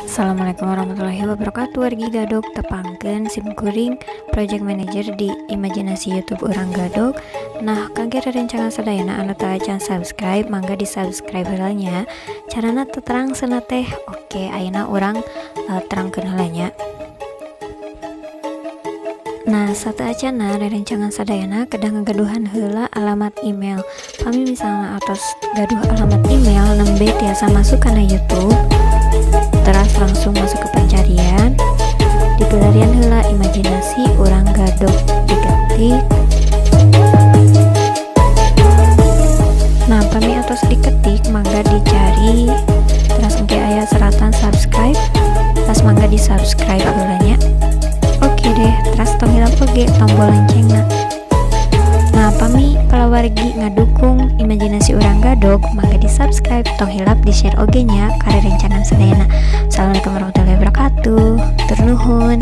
Assalamualaikum warahmatullahi wabarakatuh, wargi Gadog. Tepangkeun sim kuring, project manager di imajinasi YouTube Urang Gadog. Nah, kangge rerencangan sadayana anu teu acan subscribe, mangga di subscribe heula nya. Carana teu terang cenah teh. Oke, ayeuna urang terangkeun heula nya. Nah, sateuacanna, rerencangan sadayana kedah ngagaduhan heula alamat email. Pami misalna atos gaduh alamat email, nembe tiasa masuk kana YouTube, terus langsung masuk ke pencarian, dipilarian heula imajinasi Urang Gadog, diketik. Nah, pami atos diketik, mangga dicari, terus engke aya seratan subscribe, terus mangga di subscribe heula nya. Oke deh, terus tong hilap oge tombol loncengna. Nah, pami palawargi ngadukung imajinasi Urang Gadog, mangga di subscribe, tong hilap di share oge nya ka rerencangan sadayana. Assalamualaikum warahmatullahi wabarakatuh. Hatur nuhun.